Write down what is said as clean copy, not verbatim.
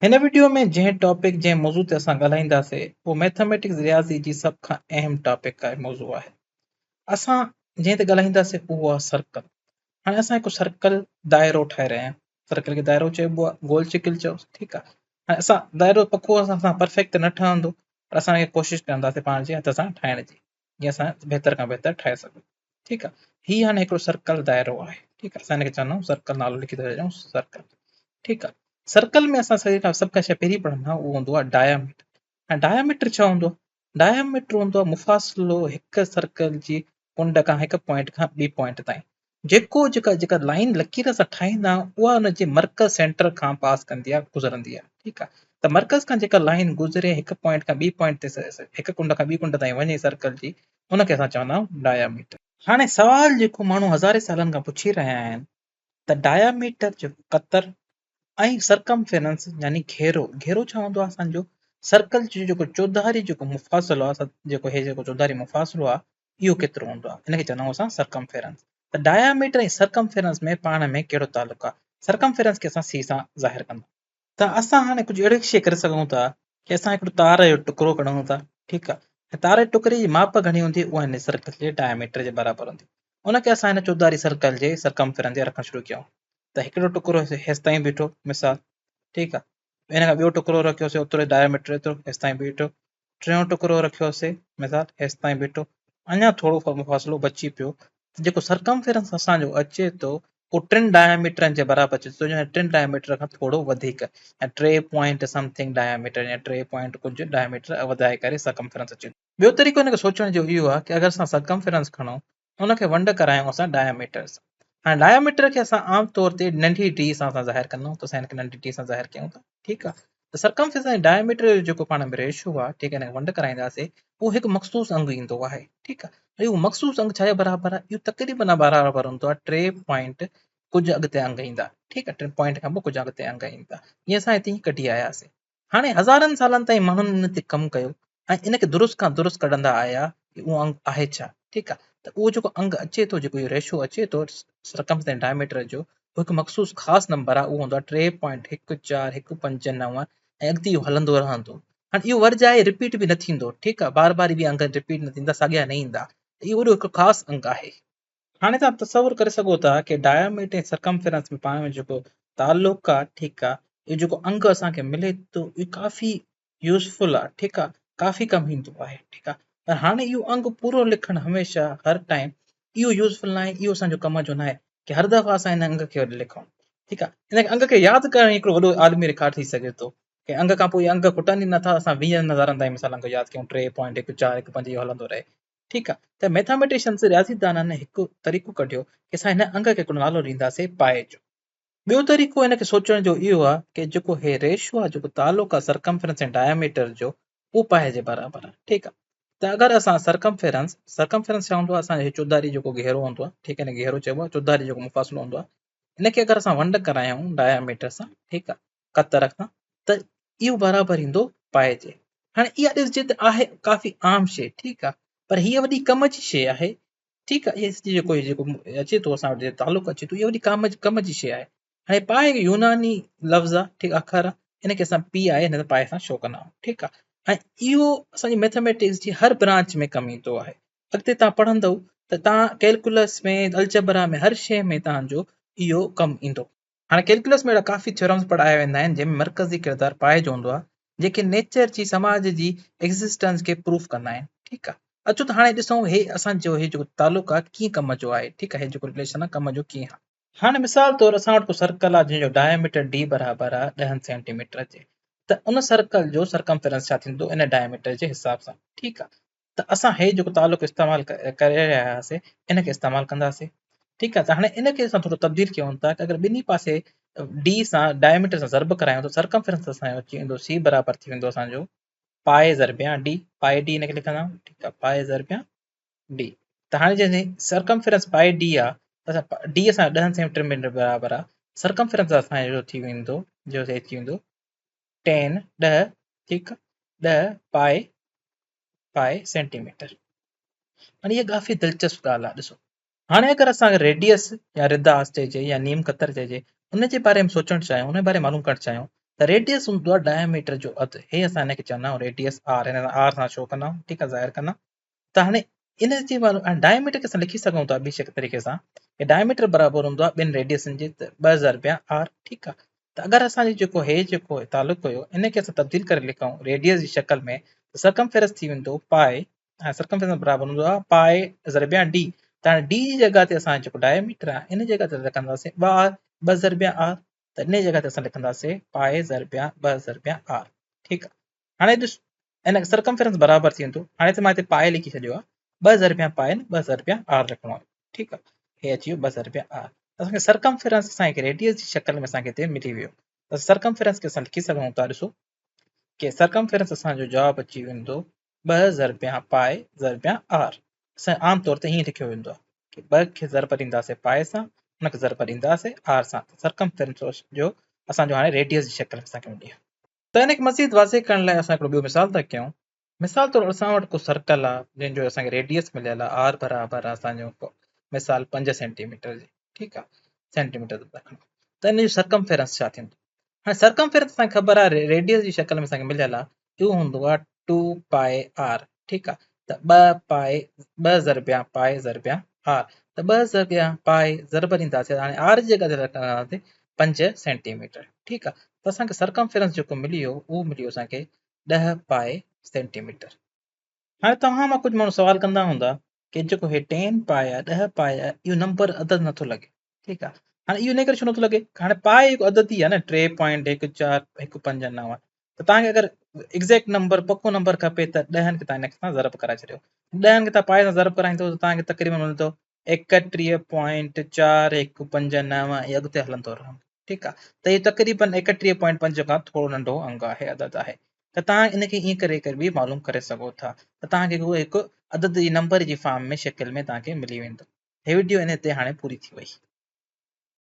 هن وڊيو ۾ جنهن ٽاپڪ جنهن موضوع تي اسان ڳالهائينداسي اهو ميٿاميٽڪس رياضي جي سڀ کان اهم ٽاپڪ آهي موضوع آهي اسان جنهن تي ڳالهائينداسي اهو آهي سرڪل هاڻي اسان هڪ سرڪل دائرو ٺاهي رهيا آهيون سرڪل کي دائرو چئبو آهي گول شڪل چئو ٺيڪ آهي هاڻي اسان دائرو پڪو اسان سان پرفيڪٽ ته نه ٺهندو پر اسان کي ڪوشش ڪنداسي پنهنجي هٿ سان ٺاهڻ جي جيئن اسان بهتر کان بهتر ٺاهي سگهون ٺيڪ آهي هي هاڻي هڪڙو سرڪل دائرو آهي ٺيڪ آهي اسان هن کي چوندا آهيون سرڪل نالو لکي ٿا ڇڏيون سرڪل ٺيڪ آهي سرڪل ۾ اسان سڄي کان سڀ کان شيء پهرين پڙهندا آهيون اهو هوندو آهي ڊاياميٽر ۽ ڊاياميٽر ڇا هوندو آهي ڊاياميٽر هوندو آهي مفاصلو هڪ سرڪل جي ڪنڊ کان هڪ پوائنٽ کان ٻي پوائنٽ تائين جيڪو جيڪا جيڪا لائين لڪير اسان ٺاهيندا آهيون اها ان جي مرڪز سينٽر کان پاس ڪندي آهي گذرندي آهي ٺيڪ آهي ته مرڪز کان جيڪا لائين گذري هڪ پوائنٽ کان ٻي پوائنٽ تي هڪ ڪنڊ کان ٻي ڪنڊ تائين وڃي سرڪل جي ان کي اسان چوندا آهيون ڊاياميٽر. هاڻي سوال جيڪو ماڻهو هزارين سالن کان پڇي رهيا آهن ته ڊاياميٽر جيڪو قطر ۽ سرڪمفيرنس يعني گهيرو، گهيرو ڇا هوندو آهي اسان جو سرڪل جو جيڪو چوڌاري جيڪو مفاصلو آهي جيڪو هي جيڪو چوڌاري مفاصلو آهي اهو ڪيترو هوندو آهي ان کي چوندا آهيون اسان سرڪمفيرنس ته ڊاياميٽر ۽ سرڪمفيرنس ۾ پاڻ ۾ ڪهڙو تعلق آهي سرڪمفيرنس کي اسان سي سان ظاهر ڪندا ته اسان هاڻي ڪجهه اهڙي شيء ڪري سگهون ٿا ڪي اسان هڪڙو تار جو ٽڪرو کڻون ٿا ٺيڪ آهي ۽ تار جي ٽڪري جي ماپ گهڻي هوندي اها هن سرڪل جي ڊاياميٽر جي برابر هوندي ان کي اسان هن چوڌاري سرڪل جي سرڪمفيرنس تي رکڻ شروع ڪيون ته هڪڙو ٽڪرو هيستائين بيٺو مثال ٺيڪ آهي ان کان ٻيو ٽڪرو رکيوسي اوترو ڊاياميٽر ايترو هيستائين بيٺو ٽيون ٽڪرو رکيوسي مثال هيستائين بيٺو اڃا ٿورو مفاصلو بچي پيو ته جيڪو سرڪمفيرنس اسان جو اچي ٿو اهو ٽن ڊاياميٽرن جي برابر اچي ٿو يعني ٽن ڊاياميٽر کان ٿورو وڌيڪ يا ٽي پوائنٽ سمٿنگ ڊاياميٽر يا ٽي پوائنٽ ڪجهه ڊاياميٽر وڌائي ڪري سرڪمفيرنس اچي ٿو. ٻيو طريقو هن کي سوچڻ جو اهو آهي ڪي اگر اسان سرڪمفيرنس کڻون ان کي ونڊ ڪرايون اسان ڊاياميٽر سان. هاڻي ڊاياميٽر کي اسان عام طور تي ننڍي ڊي سان اسان ظاهر ڪندا آهيون ته اسان هن کي ننڍي ڊي سان ظاهر ڪيون ٿا ٺيڪ آهي ته سرڪمفرنس ۽ ڊاياميٽر جو جيڪو پاڻ ۾ ريشو آهي ٺيڪ آهي هن کي ونڊ ڪرائينداسي اهو هڪ مخصوص انگ ايندو آهي ٺيڪ آهي اهو مخصوص انگ ڇا جي برابر آهي اهو تقريبن برابر هوندو آهي ٽي پوائنٽ ڪجهه اڳتي انگ ايندا ٺيڪ آهي ٽي پوائنٽ کان پوء ڪجهه اڳتي انگ ايندا جيئن اسان هتي ڪڍي آياسي هاڻي هزارن سالن تائين ماڻهن ان تي ڪم ڪيو ۽ ان کي درست کان درست ڪڍندا آيا ڪي اهو انگ آهي ڇا ٺيڪ آهي ته اهو جيڪو انگ اچي ٿو جيڪو اهو ريشو اچي ٿو سرڪمفرنس ۽ ڊائميٽر جو اهو هڪ مخصوص خاص نمبر آهي اهو هوندو آهي ٽي پوائنٽ هڪ چار هڪ پنج نو ۽ اڳتي اهو هلندو رهندو هاڻي اهو ورجائي رپيٽ به نه ٿيندو ٺيڪ آهي بار بار اهي انگ رپيٽ نه ٿيندا ساڳيا نه ايندا اهو وڏو هڪ خاص انگ آهي. هاڻي توهان تصور ڪري سگهو ٿا ڪي ڊاياميٽر ۽ سرڪمفرنس ۾ پاڻ ۾ جيڪو تعلق آ ٺيڪ آ اهو جيڪو انگ اسان کي ملي ٿو اهو ڪافي يوزفل آ ٺيڪ آ ڪافي ڪم ايندو آهي ٺيڪ آ پر هاڻي اهو انگ پورو لکڻ هميشه هر ٽائيم اهو يوزفل ناهي اهو اسان جو ڪم جو ناهي ڪي هر دفعا اسان ان انگ کي لکون ٺيڪ آ ان انگ کي ياد ڪرڻ هڪڙو وڏو عالمي رڪارڊ ٿي سگهي ٿو ڪي انگ کان پوء انگ کٽن ئي نٿا اسان ويهن هزارن تائين مثال انگ ياد ڪيون ٽي پوائنٽ هڪ چار هڪ پنج اهو هلندو رهي ٺيڪ آ ته ميٿاميٽيشنز رياضيدانن هڪ طريقو ڪڍيو ڪي اسان هن انگ کي هڪڙو نالو ڏينداسين پائي جو. ٻيو طريقو هن کي سوچڻ جو اهو آ ڪي جيڪو هي ريشو آ جيڪو تعلق آ سرڪمفرنس ۽ ڊاياميٽر جو اهو پائي جي برابر آ ٺيڪ آ ته اگر اسان سرڪمفرنس سرڪمفرنس ڇا هوندو آ اسان جو چوڌاري جيڪو گهيرو هوندو آ ٺيڪ آ هن کي گهيرو چئبو آ چوڌاري جيڪو مفاصلو هوندو آ ان کي اگر اسان ونڊ ڪرايون ڊاياميٽر سان ٺيڪ آ قطر کان ته اهو برابر ايندو پائي جي. هاڻي اها ڏسجي ته آهي ڪافي عام شيء ٺيڪ آهي پر هيء وڏي ڪم جي شيء آهي ٺيڪ آهي اها سڄي جيڪو جيڪو اچي ٿو اسان وٽ تعلق اچي ٿو اها وڏي ڪم ڪم جي شيء آهي. هاڻي پائي هڪ يوناني لفظ آهي ٺيڪ اکر آهي ان کي اسان پي آهي هن پائي سان شو ڪندا آهيون ٺيڪ آهي ۽ اهو اسان جي ميٿاميٽڪس جي هر برانچ ۾ ڪم ايندو آهي. اڳتي توهان پڙهندؤ ته توهان ڪيلڪولس ۾ الجبرا ۾ هر شيء ۾ توهان جو اهو ڪم ايندو. هاڻي ڪيلڪولس ۾ اهڙا ڪافي ٿيورمز پڙهايا ويندا آهن جنهن ۾ مرڪزي ڪردار پائي جو هوندو آهي جيڪي نيچر جي سماج جي ايگزسٽنس کي پروف ڪندا آهن ٺيڪ آهي اچو ته هاڻي ڏسون هي اسان جو هي جيڪو تعلق آهي ڪيئن ڪم جو آهي ٺيڪ آهي هي جيڪو رليشن آهي ڪم جو ڪيئن آهي. هاڻي مثال طور اسان وٽ ڪو سرڪل آهي جنهن جو ڊائميٽر ڊي برابر آهي ڏهن سينٽي ميٽر جي ته ان سرڪل جو سرڪمفرنس ڇا ٿيندو ان ڊائميٽر جي حساب سان ٺيڪ آهي ته اسان هي جيڪو تعلق استعمال ڪري رهيا هئاسي ان کي استعمال ڪنداسي ٺيڪ آهي ته هاڻي ان کي اسان ٿورو تبديل ڪيون ٿا اگر ٻنهي پاسي ڊي سان ڊائميٽر سان ضرب ڪرايون ته سرڪمفرنس اسان جو اچي ويندو سي برابر ٿي ويندو اسان جو پائي ضربيان ڊي پائي ڊي ان کي لکندا آهيون ٺيڪ آهي پائي ضربيان ڊي ته هاڻي جڏهن سرڪمفرنس پائي ڊي آهي اسان ڊي اسان ڏهن سينٽي ميٽر برابر آهي سرڪمفرنس اسان جو ٿي ويندو جو ٿي ويندو ٽين ڏهه ٺيڪ ڏهه پائي پائي سينٽي ميٽر. هاڻي هيء ڪافي دلچسپ ڳالهه آهي ڏسو. هاڻي اگر اسان کي ريڊيس يا رداس چئجي يا نيم قطر چئجي ان جي باري ۾ سوچڻ چاهيون ان جي باري ۾ معلوم ڪرڻ چاهيون ته ريڊيس هوندو آهي ڊائميٽر جو اڌ هي اسان هن کي چوندا آهيون ريڊيس آر هن آر سان شو ڪندا آهيون ٺيڪ آهي ظاهر ڪندا ته هاڻي ان جي ڊائميٽر کي اسان لکي سگهون ٿا ٻي شڪل طريقي سان ڪي ڊائميٽر برابر هوندو آهي ٻن ريڊيسن جي ٻه ضرب آر ٺيڪ آهي ته اگر اسان جو جيڪو هي جيڪو تعلق هيو ان کي اسان تبديل ڪري لکون ريڊيس جي شڪل ۾ ته سرڪمفرنس ٿي ويندو پائي ۽ سرڪمفرنس برابر هوندو آهي پائي ضرب ڊي ته هاڻي ڊي جي جڳهه تي اسان جيڪو ڊائميٽر آهي ان جي جڳهه تي لکنداسين ٻه آر ٻه ضرب آر ته ان جي جڳهه تي اسان لکنداسين پائي ضرب ٻه ضرب آر ٺيڪ آهي هاڻي ڏس ان سرڪمفرنس برابر ٿي ويندو هاڻي ته مان هتي پائي لکي ڇڏيو آهي ٻه ضرب پائي نه ٻه ضرب آر لکڻو آهي ٺيڪ آهي هي اچي ويو ٻه ضرب آر اسان کي سرڪمفرنس اسان کي ريڊيس جي شڪل ۾ اسان کي هتي ملي ويو ته سرڪمفرنس کي اسان لکي سگهون ٿا ڏسو ڪي سرڪمفرنس اسان جو جواب اچي ويندو ٻه ضرب پائي ضرب آر اسان عام طور تي ائين لکيو ويندو آهي ڪي ٻه کي ضرب ڏينداسين پائي سان ان کي ضرب ڏينداسين آر سان ته سرڪمفرنس جو اسان جو هاڻي ريڊيس جي شڪل اسان کي ملي ويو. ته ان کي مزيد واضح ڪرڻ لاء اسان هڪڙو ٻيو مثال ٿا ڪيون. مثال طور اسان وٽ ڪو سرڪل آهي جنهن جو اسان کي ريڊيس مليل آهي آر برابر آهي اسان جو مثال 5 سينٽي ميٽر جي ٺيڪ آهي سينٽي ميٽر رکڻو ته ان جو سرڪمفرنس ڇا ٿيندو هاڻي سرڪمفرنس اسان کي خبر آهي ريڊيس جي شڪل ۾ اسان کي مليل آهي اهو هوندو آهي 2 پائي آر ٺيڪ آهي ته ٻه پائي ٻه ضربيا پائي ضربيا آر ته ٻه ضربيا پائي ضرب ڏينداسين هاڻي آر جي جڳهه تي رکنداسين 5 سينٽي ميٽر ٺيڪ آهي ته اسان کي سرڪمفرنس جيڪو ملي ويو اهو ملي ويو اسان کي 10 پائي سينٽي ميٽر. هاڻي توهان مان ڪجهه ماڻهو سوال ڪندا هوندا ڪي جيڪو هي ٽين پائي آهي 10 پائي آهي اهو نمبر عدد نٿو لڳي ٺيڪ آهي هاڻي اهو ان ڪري ڇو نٿو لڳي هاڻي پائي هڪ عدد ئي آهي نه ٽي پوائنٽ هڪ چار هڪ پنج نو ته توهان کي اگر ايگزيڪٽ نمبر پڪو نمبر کپي ته ڏهن کي توهان هن سان ضرب ڪرائي ڇڏيو ڏهن کي توهان پائي سان ضرب ڪرائيندو ته توهان کي تقريبن ملندو ايڪٽيهه پوائنٽ چار هڪ پنج نو ۽ اڳتي هلندو رهندو ٺيڪ آهي ته اهو تقريبن ايڪٽيهه پوائنٽ پنج کان ٿورو ننڍو انگ آهي عدد آهي ته توهان ان کي ائين ڪري ڪري به معلوم ڪري سگهو ٿا ته توهان کي اهو هڪ عدد جي نمبر جي فارم ۾ شڪل ۾ توهان کي ملي ويندو هي وڊيو ان تي هاڻي پوري ٿي وئي.